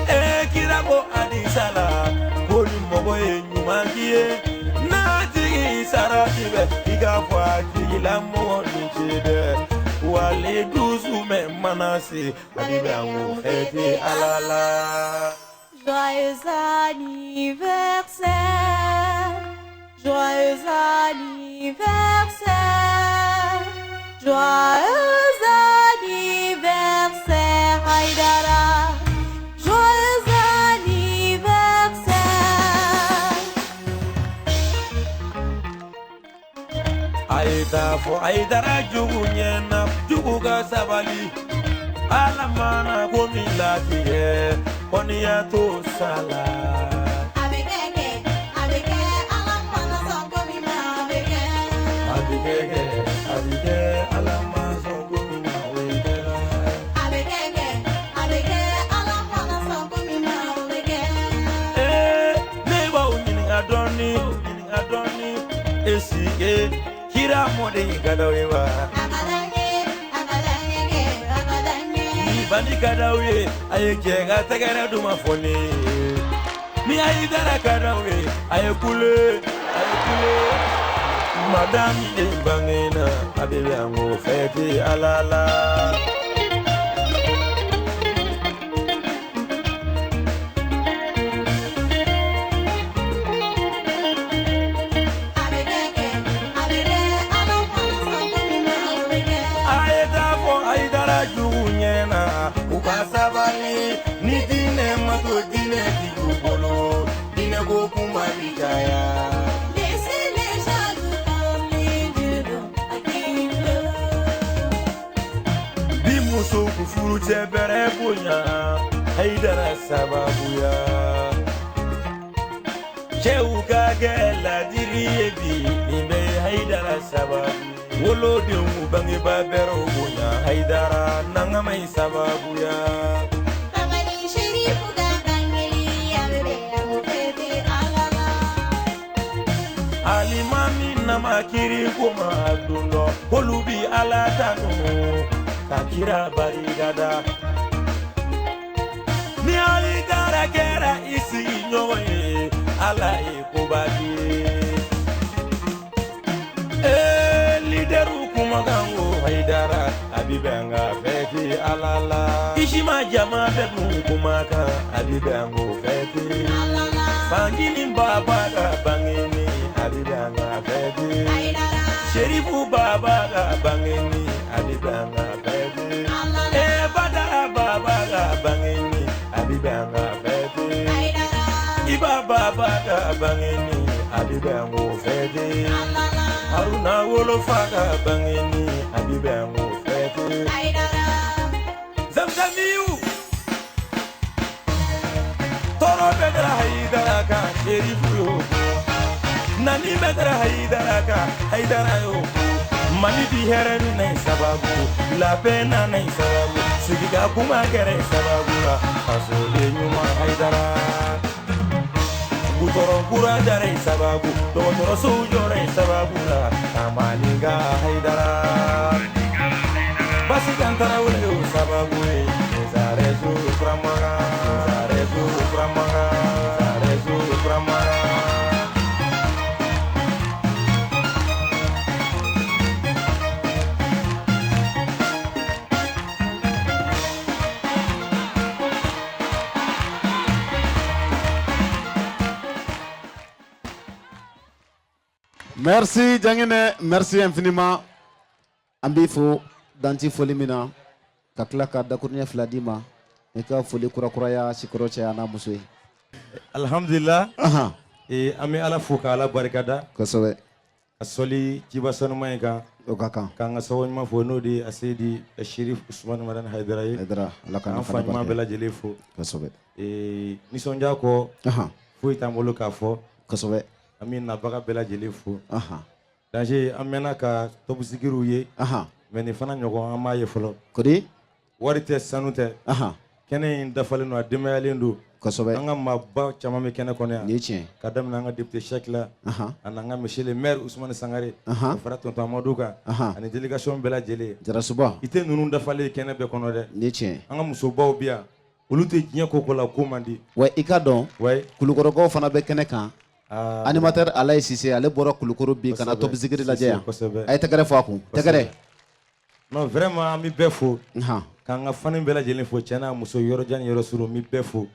Ee kira ko hadisa la ko ni mɔgɔ ye ɲuman k'i ye n'a tigi sara ti bɛ i k'a fɔ a tigilamɔgɔ ni ce dɛ wali dusu mɛ mana se a bɛ bɛn o fɛn tɛ Ala la. Joyeux anniversaire, joyeux anniversaire, joyeux anniversaire, Haïdara, joyeux anniversaire. A ye taa fɔ Hayidara jugu ɲɛna jugu ka sabali Ala mana ko min latigɛ kɔniya t'o sa la. A bɛ kɛ kɛ, a bɛ kɛ, Ala mana sɔn ko min ma, a bɛ kɛ. A bɛ kɛ kɛ, a bɛ kɛ, Ala ma sɔn ko min ma o ye kɛra. A bɛ kɛ kɛ, a bɛ kɛ, Ala mana sɔn ko min ma, o bɛ kɛ. Ee ne b'aw ɲininka dɔɔni ɲininka dɔɔni est-ce que kira mɔden ka d'aw ye wa? A ka d'an ye, a ka d'an ye kɛ, a ka d'an ye. Ni bandi ka d'aw ye a ye jɛ ka tɛgɛrɛ d'u ma fɔ ne ye. Ni Hayidara ka d'aw ye a ye kule a ye kule. Madame de bangena a bɛ bɛn o fɛn tɛ Ala la. A bɛ kɛ kɛ, a bɛ kɛ, Ala mana sɔn ko min ma, o bɛ kɛ. A ye taa fɔ Hayidara jugu ɲɛna u ka sabali ni diinɛ ma to diinɛ tigiw bolo diinɛ ko kuma bi caya. Laissez les jaloux parler de nous à qui veut. Bi musow k'u furucɛ bɛrɛ bonya Hayidara sababuya. Cɛw ka kɛ ladiri ye bi nin bɛɛ ye Hayidara sababu. Wolodenw k'u bangebaa bɛrɛw bonya Hayidara nangama in sababuya. Tabali Sherifu ka bangeli a bɛ bɛn an k'o fêter Ala la. Alimami nama kiri ko ma don dɔ k'olu bi Ala tanu ka kira barikada. Ni Hayidara kɛra i sigiɲɔgɔn ye Ala ye koba k'i ye. Ee leaderw kumakan ko Hayidara a bi bɛn an ka fêter Ala la. Isima jama bɛɛ dun kumakan a bi bɛn an k'o fêter. Fangini baba ka bangeni a bi bɛn an ka fêter. Sherifu baba ka bangeni a bi bɛn an ka fêter. Ee Badara baba ka bangeni a bi bɛn an ka fêter. Iba baba ka bangeni a bi bɛn an k'o fêter. Haruna wolofa ka bangeni a bi bɛn an k'o fêter. Zamzamiyu tɔɔrɔ bɛɛ kɛra Hayidara kan Sherifu y'o fɔ. Nani bɛɛ kɛra Hayidara kan Hayidara y'o fɔ. Mali bi hɛrɛ min na sababu labɛn nana sababu sigida kuma kɛra sababu la fasoden ɲuman Hayidara. Gutɔrɔn kura jara sababu dɔgɔtɔrɔsow jɔra sababu la Kamalinga Hayidara. Basikan Tarawele y'o sababu ye Zarezo Kuramaga Zarezo Kuramaga Zarezo Kuramaga. Merci Dianginé, merci infiniment. An b'i fo danti foli min na ka tila ka dakuruɲɛ fila d'i ma i ka foli kurakuraya sikɔrɔ cɛ a n'a muso ye. Alhamdulillah. An bɛ Ala fo ka Ala barikada. Kosɛbɛ. Ka sɔli ciba sanuman in kan. O ka kan. K'an ka sababu ɲuman fo n'o de ye Aseyidi Sherif Usumani Madani Hayidara ye. Hayidara Ala k'an K'an fa ɲuman bɛɛ lajɛlen fo. Kosɛbɛ. Nisɔndiya kɔ. Foyi t'an bolo k'a fɔ. Kosɛbɛ. An bɛ nabaga bɛɛ lajɛlen fo. Danger an mɛnna ka tɔbusigiriw ye. Mais nin fana ɲɔgɔn an m'a ye fɔlɔ. Kodi? Wari tɛ sanu tɛ. Kɛnɛ in dafalen don a denbayalen don. Kosɛbɛ. An ka maaba caman bɛ kɛnɛ kɔnɔ yan. Nin ye tiɲɛ. Ka daminɛ an ka député Cheikh la. Ani an ka monsieur le maire Ousmane Sangare. Ka fara tonton Amadou kan. Ani délégation bɛɛ lajɛlen. Jarasuba. I tɛ ninnu dafalen ye kɛnɛ bɛɛ kɔnɔ dɛ. Nin ye tiɲɛ. An ka musobaw bɛ yan. Olu tɛ diɲɛ ko ko la ko man di. Wa i ka dɔn. Kulukɔrɔkaw fana bɛ kɛnɛ kan. Animateur Alaye Sise ale bɔra Kulukɔrɔ bi ka na tɔbisigiri lajɛ yan. A ye tɛgɛrɛ fɔ a kun. Tɛgɛrɛ. Non vraiment an bɛ bɛɛ fo. K'an ka fani bɛɛ lajɛlen fo cɛ n'a muso yɔrɔ jan ni yɔrɔ surun n bɛ bɛɛ fo.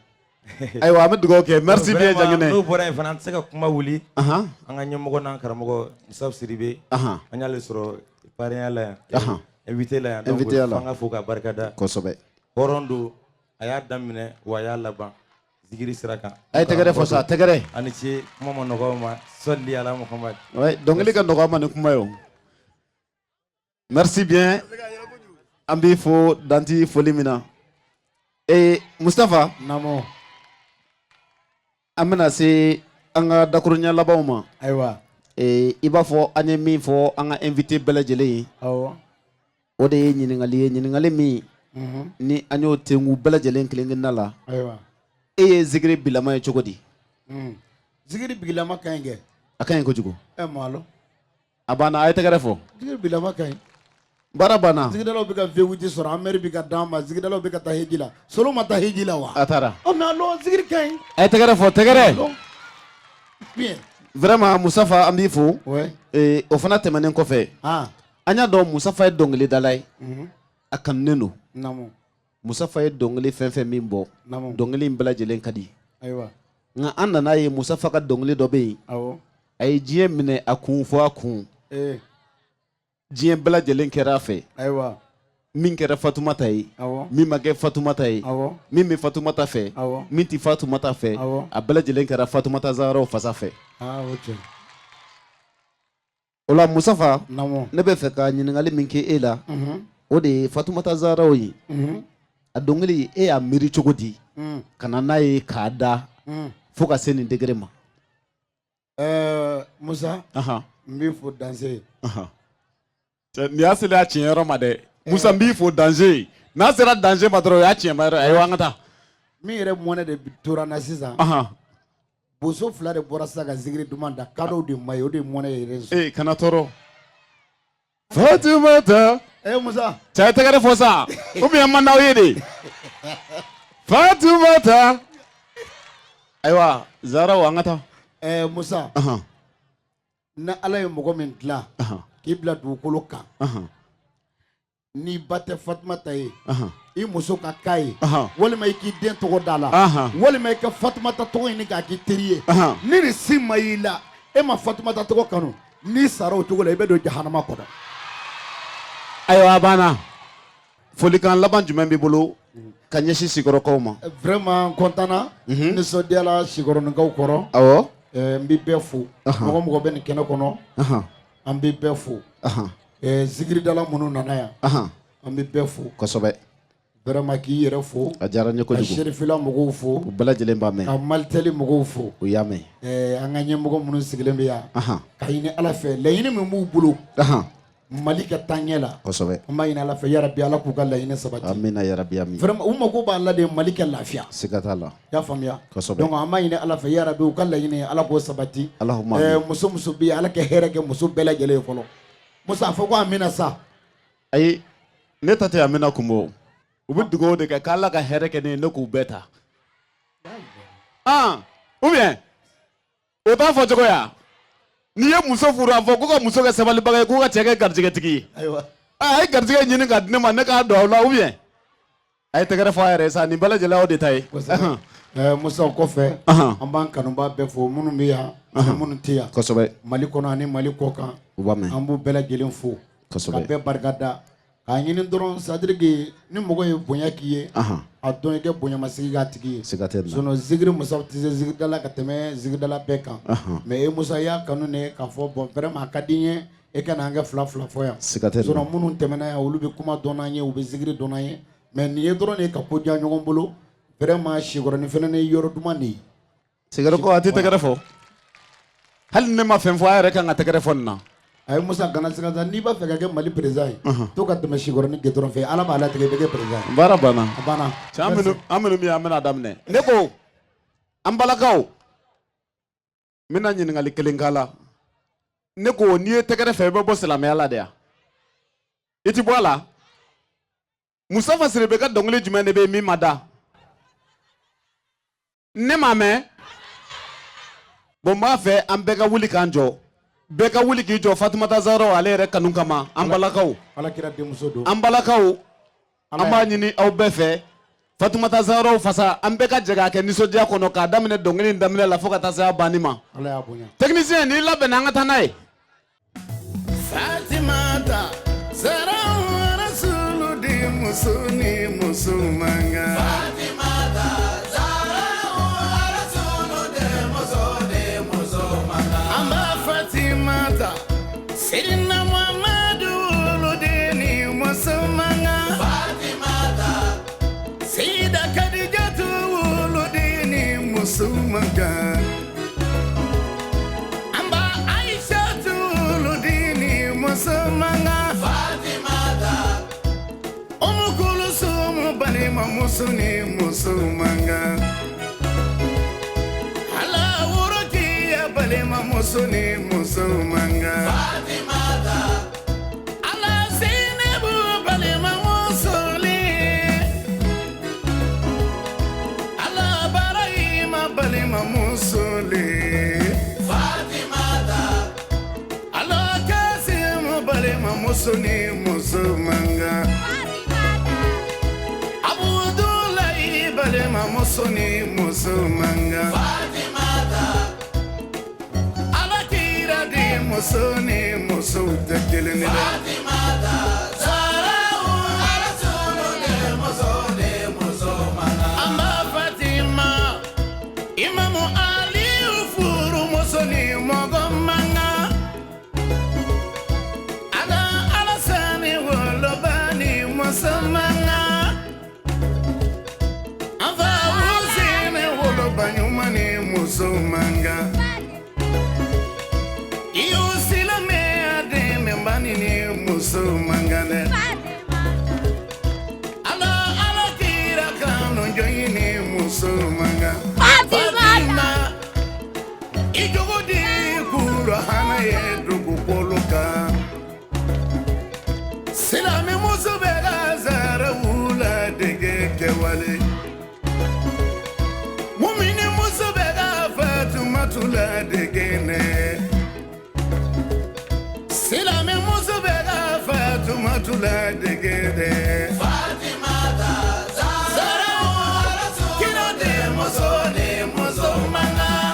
Ayiwa an bɛ dugawu kɛ merci bien Dianginé. N'o bɔra yen fana an tɛ se ka kuma wuli. An ka ɲɛmɔgɔ n'an karamɔgɔ Musa Sidibe. An y'ale sɔrɔ parrain la yan. Invité la yan. Invité la. Donc f'an ka fo k'a barikada. Kosɛbɛ. Hɔrɔn don a y'a daminɛ wa a y'a laban. Zikiri sira kan. A ye tɛgɛrɛ fɔ sa tɛgɛrɛ. A ni ce kuma ma nɔgɔ ma sɔli ala Muhamad. Ouais, dɔnkili ka nɔgɔ a ma ni kuma ye o. Merci bien. An b'i fo danti foli min na. Mustafa. Naamu. An bɛna se an ka dakuruɲɛ labanw ma. Ayiwa. I b'a fɔ an ye min fɔ an ka invité bɛɛ lajɛlen ye. Awɔ. O de ye ɲininkali ye ɲininkali min. Ni an y'o tengu bɛɛ lajɛlen kelen kelenna la. Ayiwa. E ye zikiri bilama ye cogo di? Zikiri bilama ka ɲi kɛ. A ka ɲi kojugu. Malo. A banna a ye tɛgɛrɛ fɔ. Zikiri bilama ka ɲi. Baara banna. Zikidalaw bɛ ka V8 sɔrɔ an maire bɛ ka d'an ma zikidalaw bɛ ka taa heji la Solo ma taa heji la wa? A taara. Ɔ mais alors zikiri ka ɲi. A ye tɛgɛrɛ fɔ tɛgɛrɛ. Bien. Vraiment Mustafa an b'i fo. Ouais. O fana tɛmɛnen kɔfɛ. An y'a dɔn Mustafa ye dɔnkilidala ye. A kanunen don. Naamu. Mustafa ye dɔnkili fɛn fɛn min bɔ. Naamu. Dɔnkili in bɛɛ lajɛlen ka di. Ayiwa. Nka an nana ye Mustafa ka dɔnkili dɔ bɛ yen. Awɔ. A ye diɲɛ minɛ a kun fɔ a kun. Diɲɛ bɛɛ lajɛlen kɛra a fɛ. Ayiwa. Min kɛra Fatumata ye, min ma kɛ Fatumata ye, min bɛ Fatumata fɛ, min tɛ Fatumata fɛ, a bɛɛ lajɛlen kɛra Fatumata Zaharaw fasa fɛ. O la Musafa, ne bɛ fɛ ka ɲininkali min kɛ e la, o de ye Fatumata Zaharaw ye, a dɔnkili e y'a miiri cogo di ka na n'a ye k'a da fo ka se nin degré ma? Musa, n b'i fo danger. Nin y'a selen a tiɲɛ yɔrɔ ma dɛ. Musa, n b'i fo danger. N'a sera danger ma dɔrɔn, o y'a tiɲɛma yɔrɔ ye. Ayiwa, an ka taa. Min yɛrɛ mɔnɛ de tora n na sisan, boso fila de bɔra sisan ka zikiri duman da kadɔw de ma ye, o de ye mɔnɛ yɛrɛ sɔrɔ. Ee, kana tɔɔrɔ. Fatumata. Eh Musa. Cɛ ye tɛgɛrɛ fɔ sa, ou bien man d'aw ye de? Fatumata. Ayiwa Zaharaw, an ka taa. Musa. Ni Ala ye mɔgɔ min dilan k'i bila dugukolo kan, n'i ba tɛ Fatumata ye, i muso ka k'a ye, walima i k'i den tɔgɔ da la, walima i ka Fatumata tɔgɔ ɲini k'a k'i teri ye, ni nin si ma y'i la, e ma Fatumata tɔgɔ kanu, n'i sara o cogo la, i bɛ don jahanama kɔnɔ. Ayiwa, a banna. Folikan laban jumɛn b'i bolo ka ɲɛsin Sikɔrɔkaw ma? Vraiment, n kɔntanna, nisɔndiyala Sikɔrɔnikaw kɔrɔ. N bɛ bɛɛ fo. Mɔgɔ mɔgɔ bɛ nin kɛnɛ kɔnɔ, an bɛ bɛɛ fo. Zikiridala minnu nana yan, an bɛ bɛɛ fo. Vraiment, k'i yɛrɛ fo. A diyara n ye Ka kojugu. Serifila mɔgɔw fo. U bɛɛ lajɛlen b'a mɛn. Ka Malitɛli mɔgɔw fo. U y'a mɛn. An ka ɲɛmɔgɔ minnu sigilen bɛ yan, ka ɲini Ala fɛ, laɲini min b'u bolo Mali ka taa ɲɛ la, an b'a ɲini Ala fɛ, yarabi Ala k'u ka laɲini sabati. Amina yarabi, amin. Vraiment, u mago b'a la de Mali ka lafiya. Siga t'a la. I y'a faamuya? Donc an b'a ɲini Ala fɛ, yarabi u ka laɲini Ala k'o sabati. Allahumma amin. Muso muso bɛ yen, Ala ka hɛrɛ kɛ muso bɛɛ lajɛlen ye fɔlɔ. Musa, a fɔ ko amina sa. Ayi, ne ta tɛ amina kun bɔ. U bɛ dugawu de kɛ k'Ala ka hɛrɛ kɛ ne ye, ne k'u bɛɛ ta. Ou bien o t'a fɔ cogo ya? N'i ye muso furu, a fɔ ko ka muso kɛ sabalibaga ye, k'u ka cɛ kɛ garijɛgɛtigi ye. Ayiwa. A ye garijɛgɛ ɲini ka di ne ma, ne k'a don aw la, ou bien a ye tɛgɛrɛ fɔ a yɛrɛ ye sa, nin bɛɛ lajɛlen y'aw de ta ye. Musa, o kɔfɛ, an b'an kanubaa bɛɛ fo, minnu bɛ yan ani minnu tɛ yan. Mali kɔnɔ ani Mali kɔ kan. U b'a mɛn. An b'u bɛɛ lajɛlen fo. Ka bɛɛ barika da. K'a ɲini dɔrɔn, c'est à dire que ni mɔgɔ ye bonya k'i ye, a dɔn i kɛ bonyamasigi k'a tigi ye. Siga tɛ nin na. Sinon zikiri Musa tɛ se zikiridala ka tɛmɛ zikiridala bɛɛ kan. Mais e Musa y'a kanu ne k'a fɔ bon vraiment a ka di n ye e ka na an kɛ fila fila fɔ yan. Siga tɛ nin na. Sinon minnu tɛmɛna yan, olu bɛ kuma dɔn n'an ye, u bɛ zikiri dɔn n'an ye. Mais nin ye dɔrɔn de ka ko diya ɲɔgɔn bolo. Vraiment, Sikɔrɔni fana ye yɔrɔ duman de ye. Sikɔrɔ, a tɛ tɛgɛrɛ fɔ. Hali ni ne ma fɛn fɔ, a yɛrɛ kan ka tɛgɛrɛ fɔ nin na. A ye Musa kana siga sa, n'i b'a fɛ ka kɛ Mali président ye, to ka tɛmɛ Sikɔrɔni goudron fɛ, Ala b'a latigɛ i bɛ kɛ président ye. Baara banna. A banna. Cɛ, an minnu bɛ yan, an bɛna daminɛ. Ne ko an balakaw, n bɛna ɲininkali kelen k'a la. Ne ko n'i ye tɛgɛrɛ fɛ, i bɛ bɔ silamɛya la de yan? I ti bɔ a la? Mustafa Sidibe ka dɔnkili jumɛn de bɛ yen min ma da? Ne m'a mɛn. Bon, n b'a fɛ an bɛɛ ka wuli k'an jɔ, bɛɛ ka wuli k'i jɔ Fatumata Zaharaw ale yɛrɛ kanu kama. An balakaw, Ala kira denmuso don. An balakaw, an b'a ɲini aw bɛɛ fɛ, Fatumata Zaharaw fasa, an bɛɛ ka jɛ k'a kɛ nisɔndiya kɔnɔ, k'a daminɛ dɔnkili in daminɛ la fo ka taa se a banni ma. Ala y'a bonya. Technicien, n'i labɛnna, an ka taa n'a ye. Fatimata Zaharaw Rasulu di muso ni muso mankan. Fatimata Zaharaw Rasulu di muso ni muso mankan. An b'a Fatimata Sirina Muhamadu woloden ni muso mankan. Fatimata Seyida Kadijatu woloden ni muso mankan. An b'a Aïssatu woloden ni muso mankan. Fatimata Umu Kulusumu balimamuso ni muso mankan. Ala Worokiya balimamuso ni muso mankan. Fatimata Ala Senebu balimamuso le. Ala Barahima balimamuso le. Fatimata Ala Kasimu balimamuso ni muso mankan. Abudulayi balimamuso ni muso mankan. Fatimata Ala kira di muso ni muso tɛ kelen ye dɛ. Fatimata Zaharaw muso man kan dɛ. Ala ala kira kanu jɔn ni muso man kan. Fatima i jogo di kurahana ye dugukolo kan. Silamɛ muso bɛ ka zarawu ladege kɛwale. Mumini muso bɛ ka Fatumatu ladege nɛ. Silamɛ muso bɛ ka Fatumatu ladege dɛ. Fatimata Zarawu kira den muso ni muso man kan.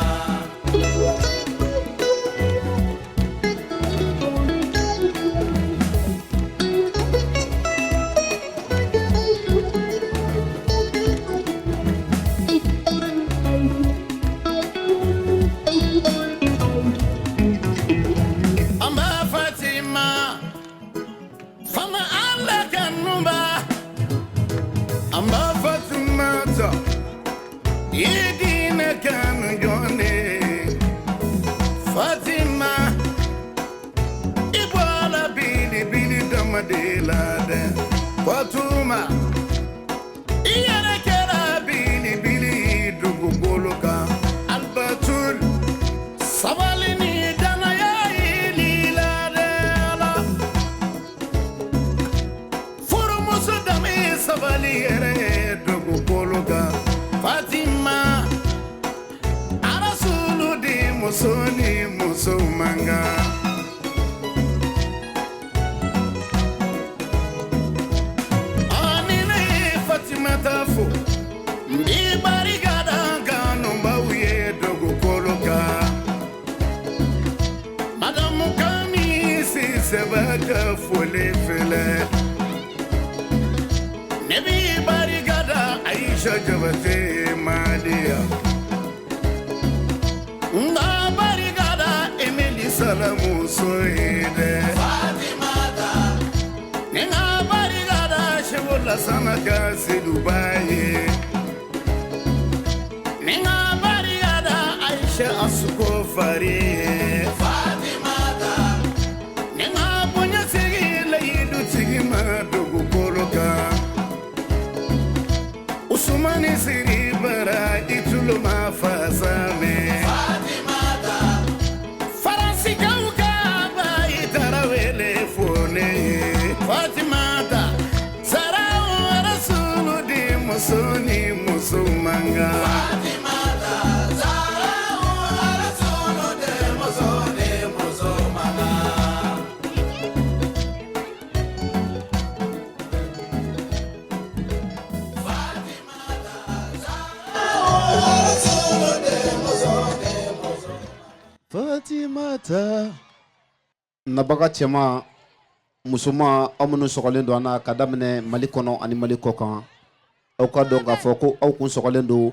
An b'a Fatima fama Ala kanuba. An b'a Fatumata i diinɛ kanu jɔn de. Fatima i bɔra bilibili dama de la dɛ. Fatuma i yɛrɛ kɛra bilibili dugukolo kan. Albatul sabali ni danaya yeli la dɛ Ala. Furumuso danbe sabali yɛrɛ ye dugukolo kan. Fatima Arasulu di muso ni muso man kan. Ani ne ye Fatimata fo n b'i barika da n kanubaw ye dugukolo kan. Madamu Kani Sise b'a ka foli filɛ. Ne b'i barika da Aisha Jabate Maliya. N ka barika da Emili Salamuso ye dɛ. Fatimata. Ni n ka barika da Seku Lasana ka Seduba ye. Ni n ka barika da Aisha Asuko Fari ye. Fatimata. Ni n ka bonya segin layidu tigi ma dugukolo kan. Usumani Siri bara i tulo ma fasa mɛn. Fatimata. Faransikaw ka Bayi Tarawele fo ne ye. Fatimata. Sarawu Arasulu di muso ni muso man kan. Fatimata. Sarawu Arasulu di muso ni muso man kan. Fatimata nabaga cɛman musoman aw minnu sɔgɔlen don an na ka daminɛ Mali kɔnɔ ani Mali kɔ kan, aw ka dɔn k'a fɔ ko aw kun sɔgɔlen don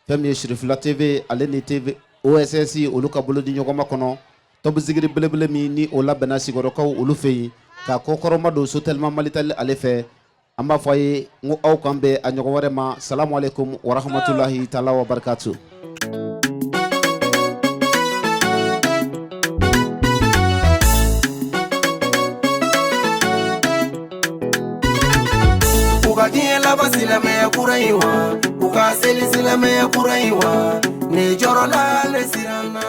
fɛn min ye Sirifila TV ale ni TV OSS olu ka bolo di ɲɔgɔn ma kɔnɔ tɔbuzigiri belebele min ni o labɛnna Sigɔrɔkaw olu fɛ yen ka kɔkɔrɔma don Sotelma Malitel ale fɛ. An b'a fɔ a ye n ko aw kan bɛn a ɲɔgɔn wɛrɛ ma. Salamu aleykum wa rahmatulahi taala wa barakatu. U ka diɲɛ laban silamɛya kura in wa, u ka seli silamɛya kura in wa, ne jɔrɔla ne siranna.